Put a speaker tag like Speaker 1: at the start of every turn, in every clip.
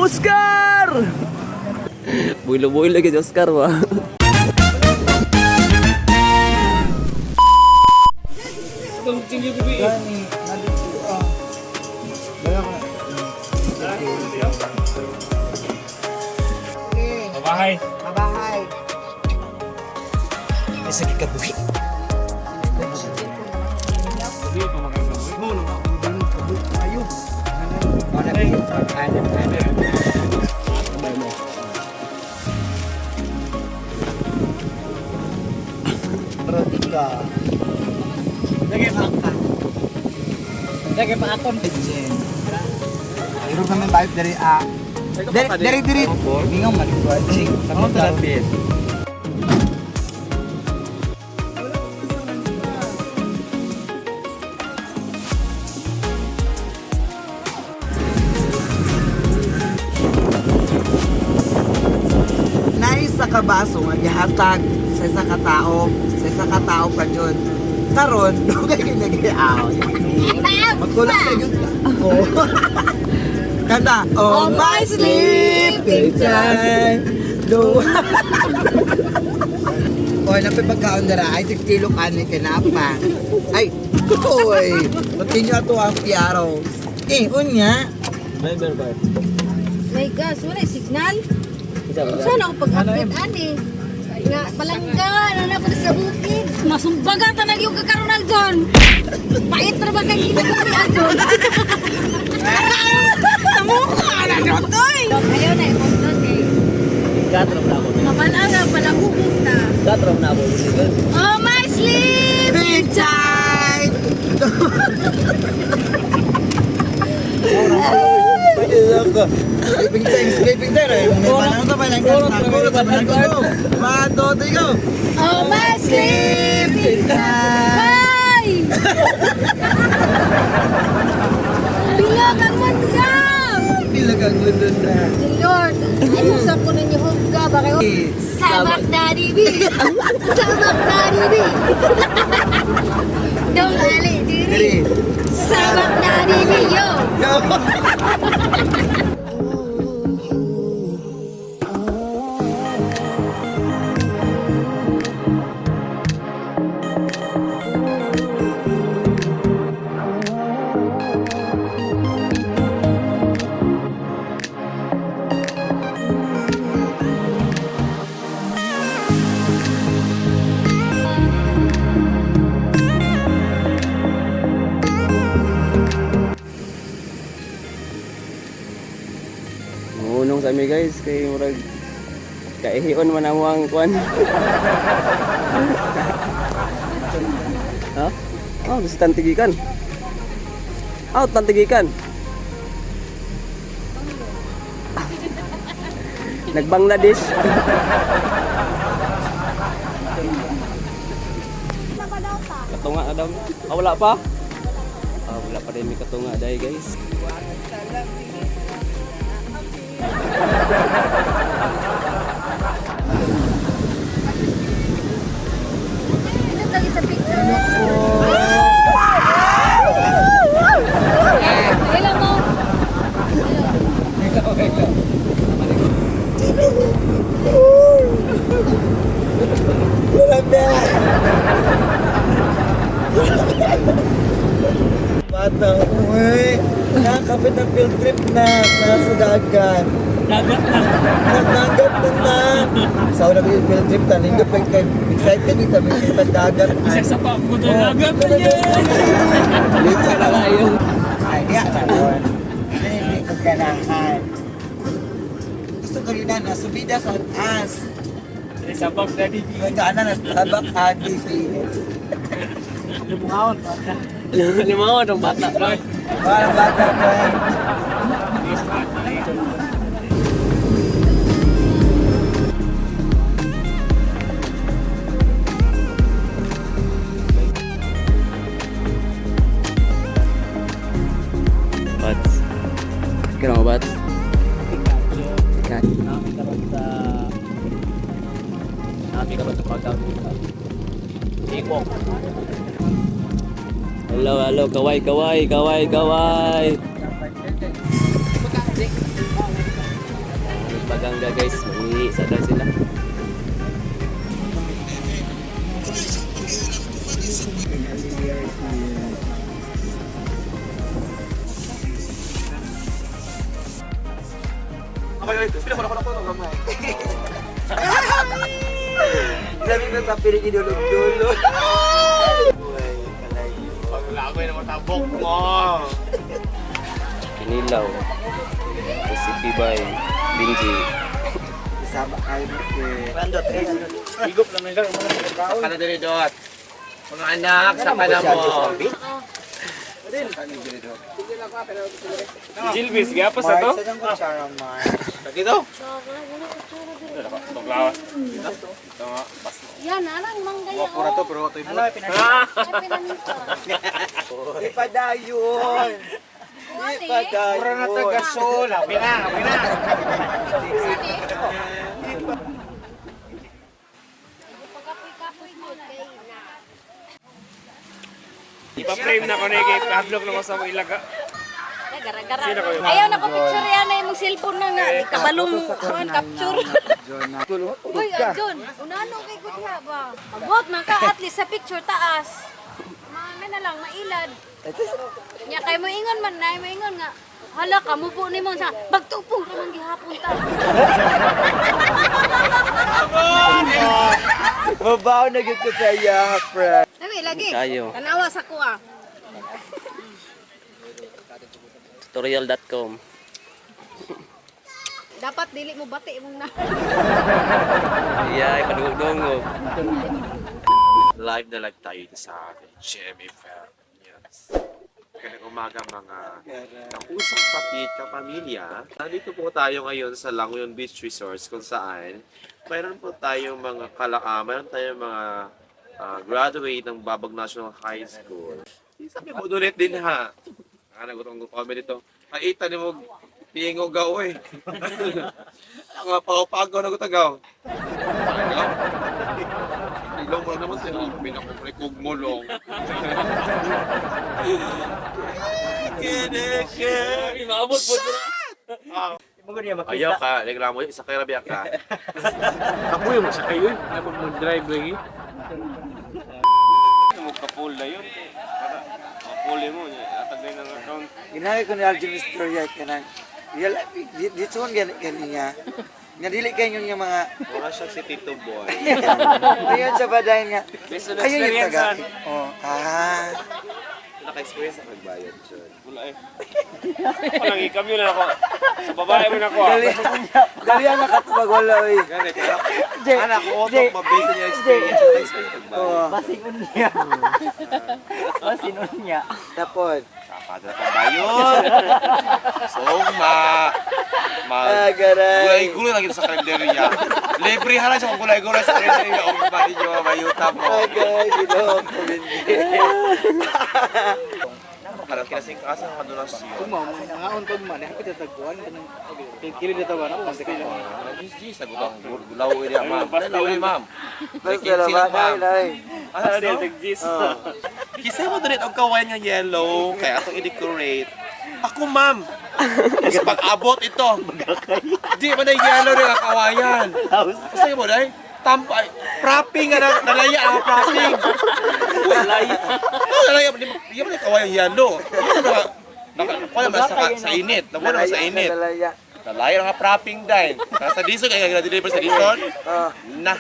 Speaker 1: Oscar! Builo-builo lagi si Oscar ba?
Speaker 2: Babahay.
Speaker 3: Mabahay.
Speaker 1: Ay, sige kabuhi.
Speaker 3: Roti ka.
Speaker 2: Lagay pa. Lagay pa aton.
Speaker 3: Pero kami vibe dari a. Dari dari dari. Mingaw man ko.
Speaker 2: Ano to natin?
Speaker 3: Nais sa kabaso nga gihatag sa isa ka tao, sa isa ka tao pa jud. Karon, dugay kay nagiaw. Magkulang na jud ako. Kanta, oh my sleeping time. Do. Oy, napay pagkaon dara ay 6 kilo kanin kay napa. Ay, oy, continue ato ang piaro. Eh, unya.
Speaker 1: Bye, bye, bye.
Speaker 4: My gosh, wala yung signal. Saan ako pag-update, ani? Nga, palangga, ano na po sa bukid. Masumbaga tanag yung kakaroon John. Pait na ba kay ginagupi, John? Namukha na doon, toy! Ayaw na, ipon doon kay.
Speaker 1: Gatrom na ako.
Speaker 4: Mabala nga, palangubog na.
Speaker 1: Gatrom na ako.
Speaker 4: Oh, my sleep!
Speaker 3: Big time! Sleeping time, sleeping time. Eh. May panahon ka pa lang. Kurot sa panahon ko. One, two, three, go!
Speaker 4: Oh, my sleeping time! Bilag ang mandam!
Speaker 3: Bilag ang mundo na.
Speaker 4: Lord, ay usap ko ninyo hugga ba kayo? Sabak Daddy B! Sabak Daddy B! Dong Ali diri!
Speaker 3: Diri.
Speaker 4: Sabak Daddy B! Yo!
Speaker 3: Go!
Speaker 1: Ngunong sa mi guys kay murag kaihion man amo ang kuan. Ha? Oh, gusto tantigikan. Oh, tantigikan. Nag-Bangladesh. Katunga Adam. Ah, wala pa? Ah, wala pa rin may katunga dahil guys.
Speaker 4: Ito lagi sa picture. Hello mo!
Speaker 3: Grabe! Bata, uy! Nakakapit ng field trip na nasa dagat.
Speaker 2: Dagat na.
Speaker 3: Nagdagat na na. Sa una ko yung field trip ta, nindot pa kay excited kita may kita dagat.
Speaker 2: Isa sa pa ko dagat na yan.
Speaker 1: Dito na kayo.
Speaker 3: Ay, di ako. Hindi ko ganahan. Gusto ko rin na nasubida sa taas.
Speaker 2: Sabak Daddy B.
Speaker 3: Magkaan na nasabak agi.
Speaker 2: Lumungaon.
Speaker 1: Limangon ang bata.
Speaker 3: Parang bata pa.
Speaker 1: Bats. Kira mo bats? Ika.
Speaker 2: Nami ka ba sa Nami ka ba sa pagkaon? Ikok.
Speaker 1: Hello, hello, kaway, kaway, kaway, kaway. Gangga, guys, mangihi sa daw sila.
Speaker 3: Sabi ko sa pinigidulog-dulog. Uy, kalayo.
Speaker 2: Paglagoy na matabok mo.
Speaker 1: Kinilaw. Recipe by Benji.
Speaker 3: Isama kayo mo eh.
Speaker 2: Higop lang nila. Saka na dili dot. Mga anak, saka na mo.
Speaker 1: Gilbis, gapa sa to?
Speaker 3: Mark, saan ang kutsara, Mark?
Speaker 2: Dito.
Speaker 1: Tuglawas.
Speaker 4: Yan, alang manggaya.
Speaker 2: Pura to pero ito.
Speaker 4: Ay, pinanito.
Speaker 3: Ipadayon! Ipadayon!
Speaker 2: Pura na tagasol. Pina, pina.
Speaker 4: Pagkapoy-kapoy mo kay na.
Speaker 1: Ipa-frame na ko na kay padlock na ko sa mga ilaga.
Speaker 4: Ay, gara-gara. Ayaw na ko picture yan na imong cellphone na nga. Kabalong kuan capture. Uy, John, unano kay gudya ba? Abot man ka at least sa picture taas. Mga na lang mailad. Nya kay mo ingon man na mo ingon nga. Hala ka mubo nimo sa bagtupong ra man gihapon ta.
Speaker 3: Mabaw na gyud ko sa iya, friend.
Speaker 4: Dami lagi.
Speaker 1: Kayo.
Speaker 4: Tanawa sa kuha.
Speaker 1: Tutorial.com.
Speaker 4: Dapat dili mo bati imong na.
Speaker 1: Yeah, ipadungog-dungog.
Speaker 2: Live na live tayo dito sa GMA Fair. Yes. Magandang umaga, mga kausap, kapit, kapamilya. Nandito po tayo ngayon sa Langoyon Beach Resorts kung saan mayroon po tayong mga mayroon tayong mga graduate ng Babag National High School. Sabi mo, donate din ha. Ah, nagutong ko kami dito. Ay, ita ni mo, pingo gaw eh. Ang mga pao-pagaw na gutagaw. Pagaw. Ilong mo naman sila. Pinakumrikog mo long.
Speaker 1: Maabot po sila.
Speaker 2: Ayaw ka, reklamo yun, sakay rabi ka.
Speaker 5: Ako yung masakay yun. Ako mag-drive lagi.
Speaker 1: Kapul na yun. Kapul mo. Atag na ng account.
Speaker 3: Ginaya ko ni Alvin istorya kanang real life dito man gani gani nga. Nga dili kayo yung mga
Speaker 2: Wala siya si Tito Boy.
Speaker 3: ngayon sa badayin nga.
Speaker 1: Based on
Speaker 3: Ayun yung
Speaker 1: experience,
Speaker 3: taga. Oh, ah.
Speaker 2: Naka-experience sa pagbayad siya.
Speaker 1: Wala eh. Walang ikamyo na ako. Sa babae mo na ako.
Speaker 3: Dali, dali ang nakatubag wala oy.
Speaker 2: Ganit, anak ko, auto, mabase niya experience. Naka-experience sa pagbayad.
Speaker 3: Oh,
Speaker 6: Basingon niya. Basingon niya.
Speaker 3: tapon.
Speaker 2: Kapada na pagbayad. Songma.
Speaker 3: Ah, garay.
Speaker 2: Gulay-gulay lang kita sa kalendarya. Libre hala siya kung gulay-gulay sa kalendarya. O ba ninyo mamayuta mo.
Speaker 3: Ah, garay, ginoo ko bindi.
Speaker 2: Parang kinasing kasa ng donasyon.
Speaker 5: Mga untog man. Happy tatagpuan. Kili dito ba na?
Speaker 2: Jis, sagot ang gulaw ini ma'am. Gulaw ini ma'am.
Speaker 3: Basta lang ba,
Speaker 2: ma'am.
Speaker 3: ay.
Speaker 2: Ano ano? Kisay mo donate og kawayan nga yellow kaya atong i-decorate. Ako ma'am. Tapos pag-abot ito. Di ba na yellow rin ang kawayan? Kasi mo dai, tampo ay propping nga na nalaya ang propping. Nalaya. Nalaya di di ba na kawayan yellow? Naka man sa init. Nabuo sa init.
Speaker 3: Nalaya.
Speaker 2: Nalaya nga propping dai. Sa Dison kay deliver sa Dison.
Speaker 3: Ah.
Speaker 2: Na.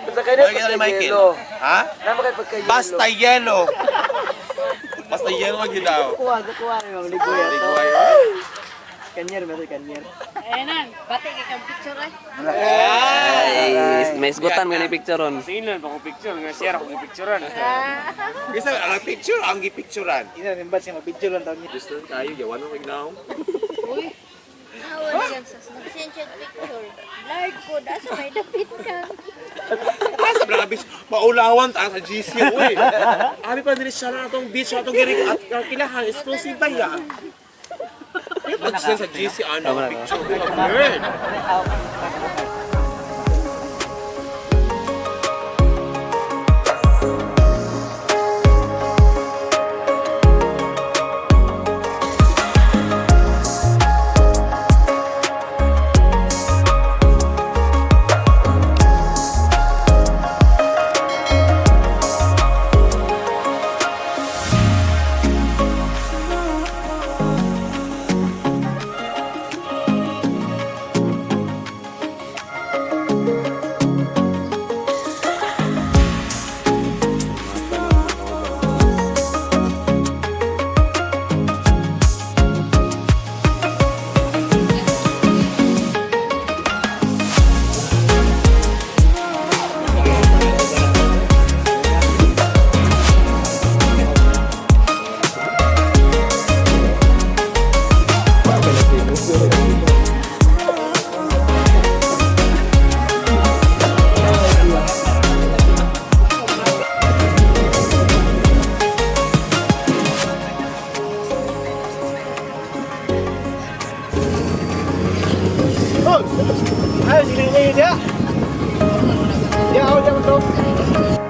Speaker 3: Basta kayo na
Speaker 2: Oy, kita ni Michael.
Speaker 3: pagka-yellow.
Speaker 2: Ha?
Speaker 3: Nama kayo pagka-yellow.
Speaker 2: Basta yellow. Basta yellow gyud daw.
Speaker 6: Kuha, kuha. Mga ligoy ato.
Speaker 2: Ligoy.
Speaker 6: Kanyer, meron kanyer.
Speaker 4: Ayan, bati kay kang picture ay.
Speaker 1: Ay, may isgutan mo yung picture ron.
Speaker 2: Bisa ang picture ang gipicturean.
Speaker 5: Ina, nimbat siya mabidyo lang taon niya.
Speaker 2: Gusto lang tayo gawan mo ignaw.
Speaker 4: Awan siya sa snapchat picture. Blurred ko, asa may dapit ka.
Speaker 2: Ah, sa Black Beach, maulawan ta sa GC uy. Abi pa diri siya na atong beach atong giri at ang kilahan exclusive ba ya? Pag sa GC ano picture blurred.
Speaker 5: Ay, sige na dia. Dia, ako dia mo to.